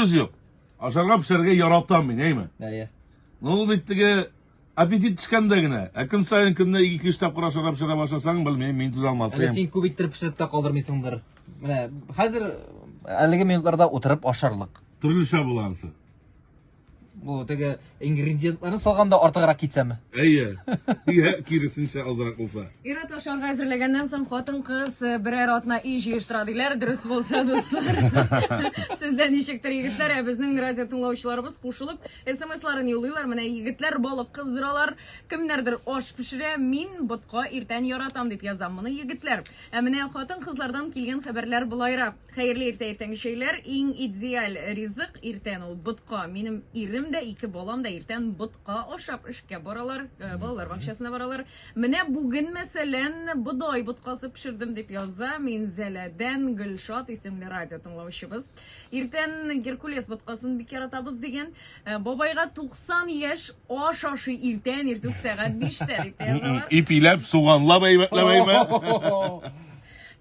Сүз юк. Ашарга пешерергә яратам мин, әйме? Әйе. Ну, ул бит теге аппетит төшкәндә генә. Ә көн саен көненә 2-3 тапкыр ашарга пешерә башласаң, белмим, мин түзә Әле алмасым. син күп иттереп пешереп тә калдырмыйсыңдыр. Менә хәзер әлеге минутларда утырып ашарлык. Төрлечә була ансы. Бу теге ингредиентларны салганда артыграк китсәме? Әйе. Я киресенчә азрак булса. Ир-ат ашарга әзерләгәннән соң хатын-кыз э, берәр атна өй җыештыра диләр. Дөрес булса, дуслар. Сездә ничектер, егетләр, ә безнең радио тыңлаучыларыбыз кушылып СМСларын юллыйлар. Менә егетләр балык кыздыралар, кемнәрдер аш пешерә, мин ботка иртән яратам дип язам. Моны егетләр. Ә менә хатын-кызлардан килгән хәбәрләр болайрак. Хәерле иртә, иртәнге чәйләр. Иң идеаль ризык иртән ул ботка. Минем ирем дә, ике балам да иртән ботка ашап эшкә баралар, э, балалар бакчасына баралар. Менә бүген, мәсәлән, бодай боткасы пешердем дип яза Минзәләдән Гөлшат исемле радио тыңлаучыбыз. Иртән Геркулес боткасын бик яратабыз дигән. Э, бабайга 90 яшь аш ашый иртән иртүк сәгать 5тә дип тә язалар. Ипиләп, суганлап әйбәтләп әйбәт.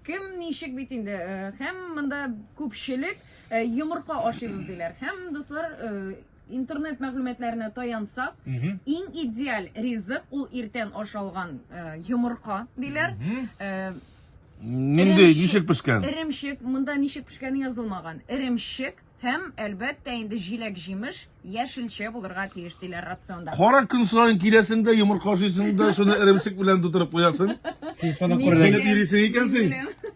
Кем ничек бит инде. Э, һәм монда күпчелек э, йомырка ашыйбыз диләр. Һәм, дуслар, э, интернет мәгълүматларына таянсак, иң идеаль ризык ул иртән ашалган йомырка диләр. Нинди, ничек пешкән? Эремчек, монда ничек пешкәне язылмаган. Эремчек Һәм, әлбәттә инде, җиләк-җимеш, яшелчә булырга тиеш, диләр рационда. Кара көн саен киләсең дә, йомырка ашыйсың да, шуны эремчек белән тутырып куясың. Син шуны Мин күрдең. Белеп йөрисең икән син. Мин беләм.